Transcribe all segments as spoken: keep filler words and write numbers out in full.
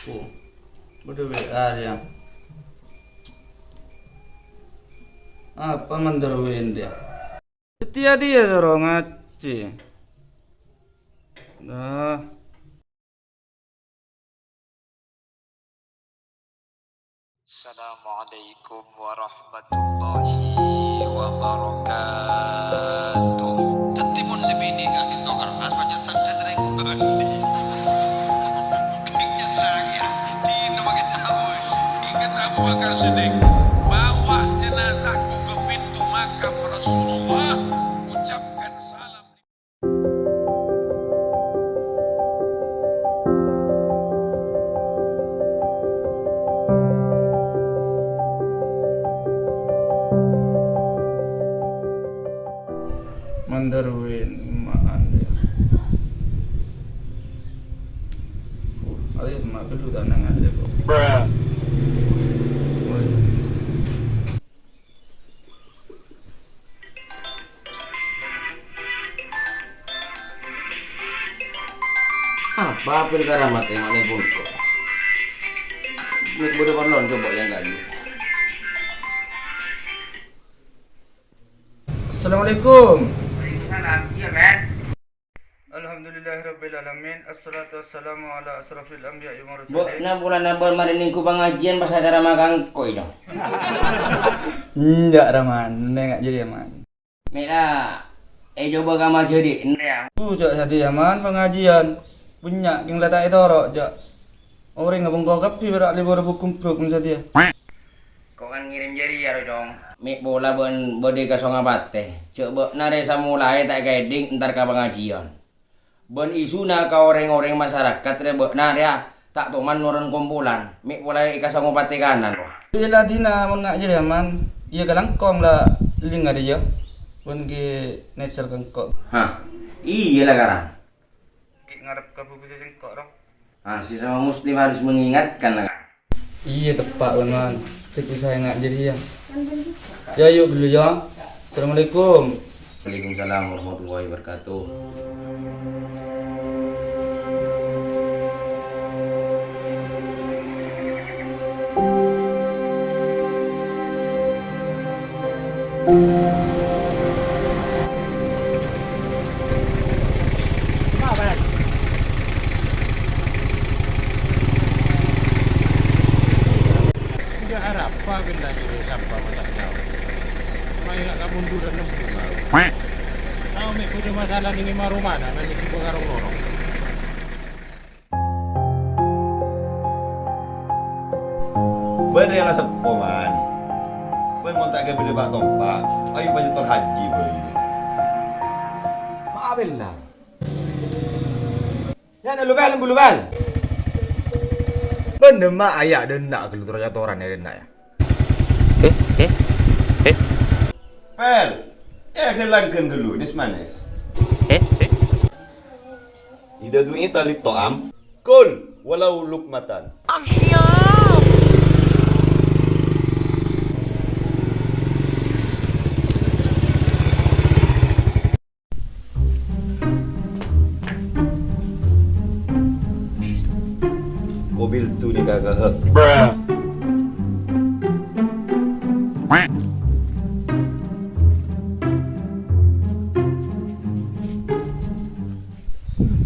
Oh, bâdâ W A ya. Apa mandhâr W A dia? Setia dia suruh ngaji. Nah. Assalamualaikum warahmatullahi wabarakatuh. Dhâddhi mon sè binè' ka'dinto kerras, pajhât tandhâna rèng bâli. Kèng nyalagi, dina makè taon. Ingat Abu Bakar Siddiq, bawa jenazahku ke pintu makam Rasulullah, ucapkan salam. Mandhâr win ma'an ya. Ayo, ma' perlu tanangan ya, kok. Bruh. Apa pèn karamat è ma'na pon kok? Mè' bâdâ parlon coba yang kali. Assalamualaikum. Waalaikumsalam. Iya, men. Alhamdulillahirabbil alamin. Assalatu wassalamu ala asyrafil anbiya'i wal mursalin. Mbok, na polana bân marè nènggu pangajiân pas acara makangkoi, dong. Enjâ', Raman. Nèng jârèya, Man. Mè' la èjhubâ ka majâri', enrè, ya. Uh, jhâ' satèya, Man, pangajiân. Bânnya' kèng la ta' ètoro', jhâ'. Orèng abângko kabbhi bârâ' lèbur bhukum-bhukum satèya. Kok kan ngèrèm jârèya, ro, Cong? Mè' pola bân bâdâ è Kasongapatè. Jhâ' bâ'na rè samolaè ta' èkaèdhing entar ka pangajiân. Bân isuna ka orèng-orèng masarakat rè bâ'na rèya ta' toman noron kompolan. Mè' pola è Kasongapatè kanan, ro. Bilâ dina mon nga' jârèya, Man. Iyâ kalangkong la lènga rèya. Bân ghi' nèsèr ka engko'. Hah? Iyâ la, Karang. Ghi' ngarep ka buku sè sengko', ro. Ah, sesama muslim harus mengingatkan, la. Iyâ, teppa', Wan. Cè' usaha nga' jârèya. Ya, yuk dulu, ya. Assalamualaikum. Waalaikumsalam warahmatullahi wabarakatuh. Enjâ' arapa bân la nyoro sampah masak nyawa. Mayu la kamunduran nembung nyawa. Tao mè' bâdâ masalah nèng è maromana, nanyèki bângarong-lorong. Bân rèya la seppo, Man. Bân mon ta' ghâbây lèbât tompa', ayo pajhât tor haji bhâi. Maaf, Bella. Ya, na lu, Bel, bulu, Bel. Bân dâmma aya' dâ' enna' ghâllu tor-atoran è rèna, ya. Eh, eh, eh. Pel, eh, ghâlangghân ghâllu, nès-manès. Eh, eh. Idza du'ita lit-ta'am, kul walau luqmatan. Qabiltu nikahaka.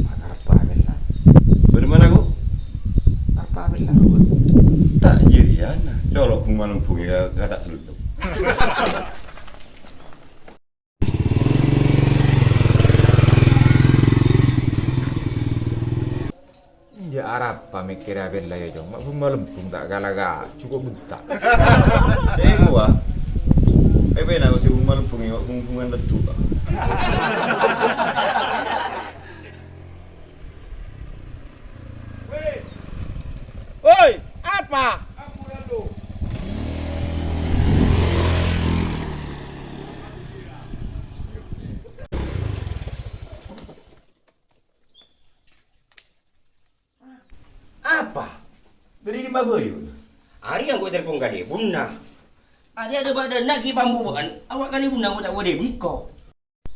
Arep pamit, nah. Bârâmma, Ko'? Arep pamit, nah, Ko'. Ta' jârèya, nah. Colo' bung-malembung ka, ka ta' seluntup. Iyâ, arapa mèkkèrè Bella, yâ, Cong? Ma' bung-malembung ta' kala ka, jhuko' bunta. Sènga', wa. Pèpèna ko' sè bung-malembung, yâ, bung-bungan leddu, wa. Woi, apa? Apa? Dâri dimma bhâi, Bun? Arèya engko' telpon ka dhibuna. Arèya dhâ-bâdâna ghi' pambubâ'ân, awak kalèbunna engko' ta' bâdâ bengko.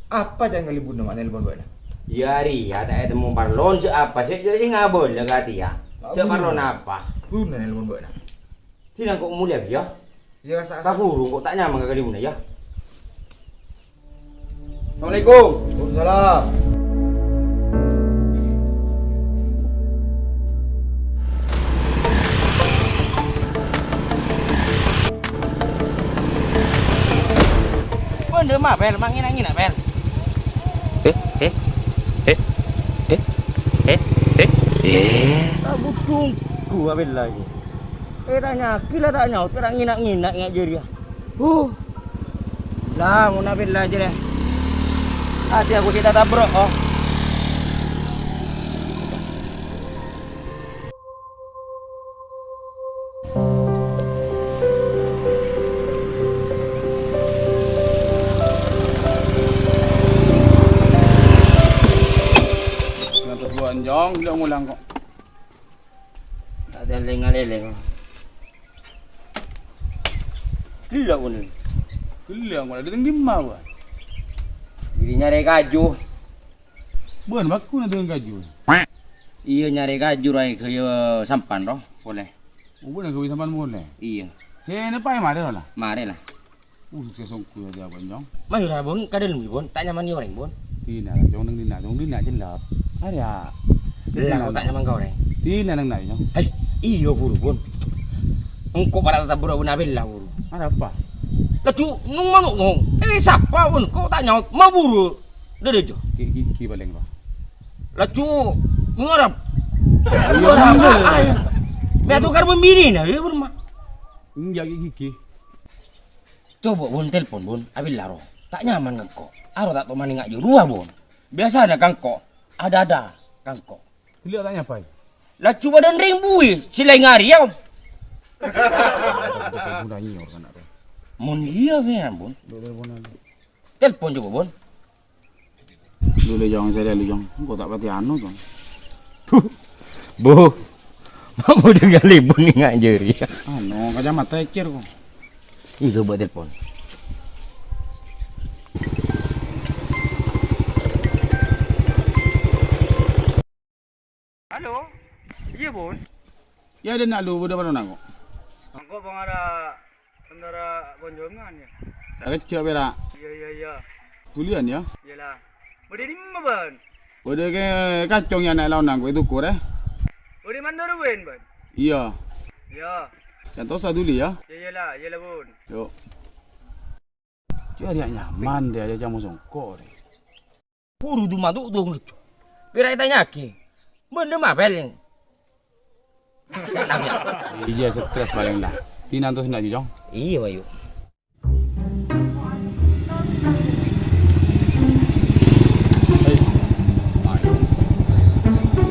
Apa jhâ' kalèbunna ma' nelpon bâ'na? Yâ arèya ta' ètemmo parlon sè apa sè jhâ' sè ngabâlâ ka atèya. Jhâ' parlo napa? Ghuna nelpon bâ'na. Dinah kok molèya, yâ? Iyâ, sa-, Kaburu kok ta' nyaman ka kalimuna, yâ? Assalamualaikum. Waalaikumsalam. Bâ'na ma', Pel, ma' ngèna'-ngèna', Pel. Eh, eh, eh, eh, eh, eh, eh. Tabudhung ghuwâ, Pel, lagi. Eh, ta' nyakè la ta' nyaot, pèra' ngèna'-ngèna' ngè' jârèya. Huh. La, mon Abel la jârèya. Atè aku sè tatabro', oh. Ngantos buwân jong, gila ngulang kok. Ada leng-ngaleng. Gila, Bun. Gila, ngono. Dâteng dimma, Bun? Jadi nyarè kaju. Bun, bâkto na dâteng kaju. Iyâ, nyarè kaju, Rai, ghâbây sampèyan, rowa, polè. Oh, Bun, ghâbây sampèyan polè? Iyâ. Sè nèpaè marè, rowa, la? Marè, la. Uh, sukses ongghu ya, dia, Bun, Jong. Mayu ra, Bun, ka dâlem, Bun. Ta' nyaman orèng, Bun. Dina, Jong, neng dina, Jong, dina, jelap. Arèya. Lah, kok ta' nyaman ka orèng? Dina, neng na, Jong. Hai, iyâ, buru, Bun. Engko' para' tatabro' Bun Abel la, buru. Arapa? Laju, nong manok, nong. Eh, sapa, Bun? Kok ta' nyaot? Ma' buru. Dâdâ, Jo. Ghi', ghi', ghi' palèng, Pak. Laju, ngarap. Iyâ, ngarap. Bun. Ay. Mè' atukar pembinina, yâ, Bun, ma'. Enjâ', ghi', ghi', ghi'. Coba, Bun, telpon, Bun. Abel la, ro. Ta' nyaman ka engko'. Aro ta' toman ngajhâr rowa, Bun. Biasana ka engko', ada-ada ka engko'. Ghellâ' ta' nyapaè. Laju padâ rèng buwi, sè laèng arèya, Om. Ghuna nyor kana' rowa. Mon iyâ, mè', Bun. Dok telpon aja. Telpon coba, Bun. Dulu, Jong, sèrè lu, Jong. Engko' ta' patè anu, Jong. Bu. Ma' budhâ ngalèbun ngajhâr, yâ. Anu, kacamata ècèr, kok. Iyâ, coba telpon. Halo? Iyâ, Bun. Yâ, dâ' enna' lu, budhâ parona, kok. Engko' pangara entara konjhungan, yâ. Sakejjhâ', pèra'. Iyâ, iyâ, iyâ. Dhuliyân, yâ? Iyâ, la. Budhâ dimma, Bun? Budhâ è kacong, yâ, ana' laonan, kok, è toko, rè. Budhâ mandhâr, Bun, Bun? Iyâ. Iyâ. Santosa dhuli, yâ? Iyâ, iyâ, la. Iyâ, la, Bun. Yo. Jârèya nyaman, rè, ajhâ' camo songko', rè. Buru du-madu du laju. Pèra' ètanya'aghi. Bhendher ma' palèng. Iyâ, stres palèng, la. Dina antos na', Jong? Iyâ, ayo. Hei.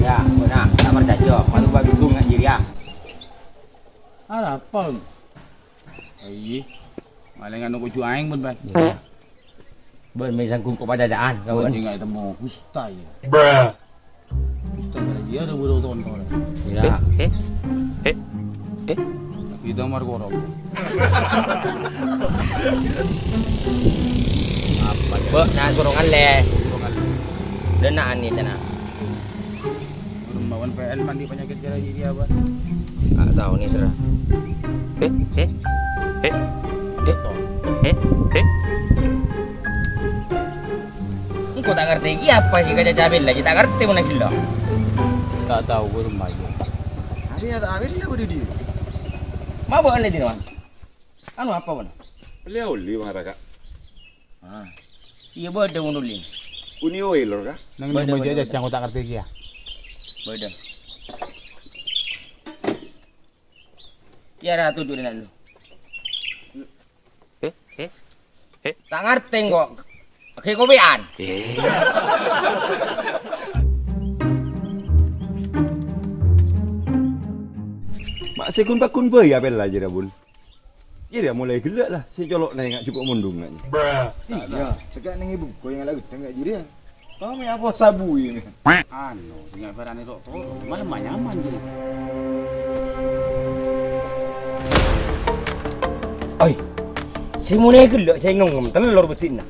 Yâ, bâ'na, ta' parcajâ. Malu bâ' dudung ngajhâr, yâ. Arapa, Bun? Iyâ. Malèngan nongko' ju aèng, Bun, Bun. Iyâ. Bun, mè' sanggup ko' pacaca'an, kawan. Anjing, ayo temu Gusta, ya. Bruh. Gusta, ya, dia ada burung tonton. Ya. Eh, eh, eh, eh. Itu nomor korong. Apa, ya? Bok, nah, kurungan, lè. Kurungan. Udah, nah, ini, cenah. Belum mawon P L mandi penyakit kira jadi apa? Nggak tahu nih, Sir. Eh, eh, eh, eh, eh, eh. Engko' ta' ngartè iki apa sih kaca Abel lagi? Ta' ngartè mon lagi lo. Tak tahu, gue rumah aja. Ada ya, tak Abel lah udah dia. Ma' bâ'na dina, Wan? Anu apa, Wan? Olè-olè, Bang Raka. Ah. Iyâ, bâdâ mon olè. Uni oil, Raka? Nang bâdâ, bâdâ, bâdâ. Jang ta' ngartè iki, ya? Bâdâ. Iyâ, Ratu, dulu, dulu. Eh, eh, eh. Ta' ngartè, kok. Oke, kopian. Eh. Ma' sè gun-pagun bhâi apèl la jârèya, Bun. Jârèya molaè ghellâ' la, sè colo'na enga' jhuko' mondhung, na'. Iyâ, cekka' neng ibu, kok enga' la ghedheng enga' jârèya. Tao mè' apa sabu ini? Anu, sè enga' bârâna tok-tok, malem nyaman jârèya. Oi, sè molaè ghellâ' sè ngem-ngem tellor bhâdhina.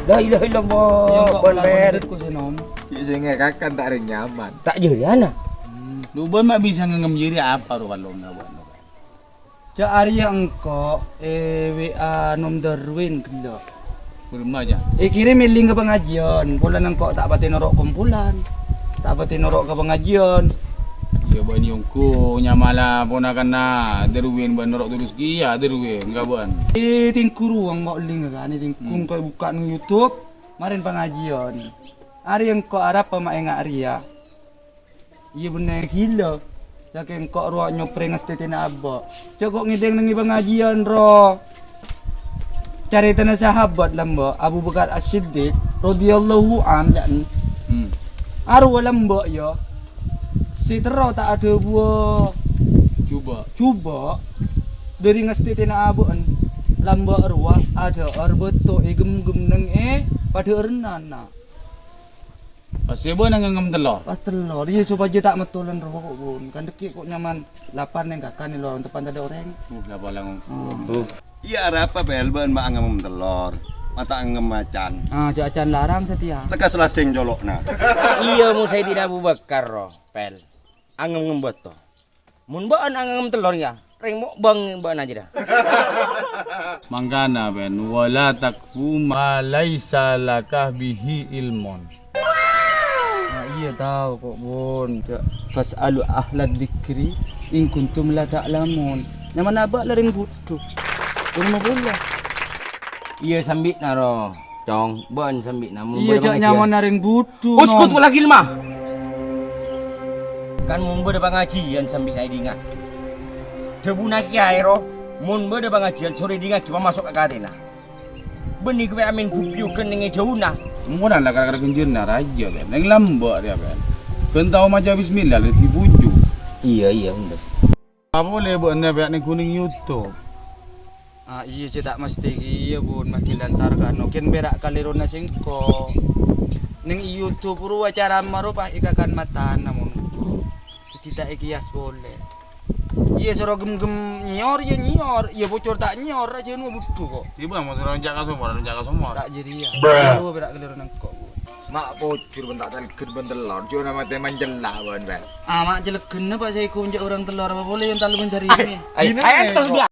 La ilaha illallah, Bun Ben. Kok sè nom? Cè' sè enga' kakan ta' rèng nyaman. Ta' jârèya, na. Hmm. Lu bân ma' bisa ngèngèm jârèya apa ro bâ'na ngabâ'na? Jâ' arèya engko' è W A Nom Darwin ghellâ'. Bârâmma, jâ'? Èkèrèm èling ka pangajiân, polana engko' ta' patè noro' kompolan, ta' patè noro' ka pangajiân. Iyâ, bâ'na ongghu nyamana ponakanna Darwin bân noro' terros kèya Darwin ka bâ'na. È, tèngghu rowa engko' èling ka, nè tèngghu engko' bukka' neng YouTube, marèn pangajiân. Arèya engko' arapa ma' enga' rèya? Iyâ, bânnè ghilâ. Sakèng engko' rowa nyoprè ngastètèna abâ'. Cè' ko' ngèdhing neng pangajiân, ro. Carètana sahabat lambâ', Abu Bakar As-Siddiq radhiyallahu an, jâ'. Hmm. Arowa lambâ', yâ. Sè terro ta' adhâbuwâ jhubâ'. Jhubâ'. Dâri ngastètèna abâ'na. Lambâ' rowa adhâ'âr bâto èghem-ghem neng è padhâ'ârânna, na'. Pas sè bâ'na ngèngèm tellor. Pas tellor, iyâ, sopajâ ta' mettolan rowa ko', Bun. Kan dhâggi' ko' nyaman lapar neng kakan è lorong teppan tadâ' orèng. Uh, lapar lango. Oh. Iyâ, arapa, Pèl, bâ'na ma' ngèngèm tellor? Ma' ta' ngèngèm acan. Ah, jâ' acan larang satèya. Lekkas lasèng colo'na. Iyâ, mon Sayyidina Abu Bakar, ro, Pèl. Angèngèm bâto. Mon bâ'na angèngèm tellor, yâ, rèng mokbâng bâ'na jârèya. Mangkana, bân, "Wa la taqfu ma laisa laka bihi ilmun." Nah, iyâ, tao ko', Bun. Jâ', "Fas'alu ahla dzikri in kuntum la ta'lamun." Nyamana abâ' la rèng budhu. Bârâmma polè? Iyâ, sambi'na, ro. Cong, bân sambi'na mon Iyâ, bâdâ jâ' pangajiân. Nyamanna rèng budhu, Uskut Nom. Wala gilma. Kan mon bâdâ pangajiân sambi'na èdingngaghi. Dhâbuna kèyaè, ro, mon bâdâ pangajiân sorè èdingngaghi pamaso' ka atèna. Bânnè ghâbây amèn bubiyughân neng è jhâuna. Mon la kara-kara ghânjhârânna rajâ, bân. Neng lambâ' rèya, bân. Ghân tao maca bismillah, la dibuju. Iyâ, iyâ, bhender. Apa polè bâ'na pèyak neng ghunèng YouTube? Ah, iyâ, cè' ta' mastè kèya, Bun, makkè lantar kano. Kèng pèra' kalèrona sèngko'. Neng YouTube rowa carama rowa pas èkakan matana mon engko'. Dhâddhi ta' èkèyas polè. Iyâ, soro gem-gem nyèyor, iyâ nyèyor. Iyâ, bocor ta' nyèyor, rajâna budhu ko'. Tiba mon soro enjâ' ka somor, enjâ' ka somor. Ta' jârèya. Bruh. Rowa pèra' kalèrona engko', Bun. Ma' pojhur bân ta' cèlgghân bân tellor, jhâ' na matè manjella bân, bân. Ah, ma' cèlgghânna, Pak, sè èkonjhâ orèng tellor apa polè yang tallubân sari ini? Ay, ay, entos, Bra.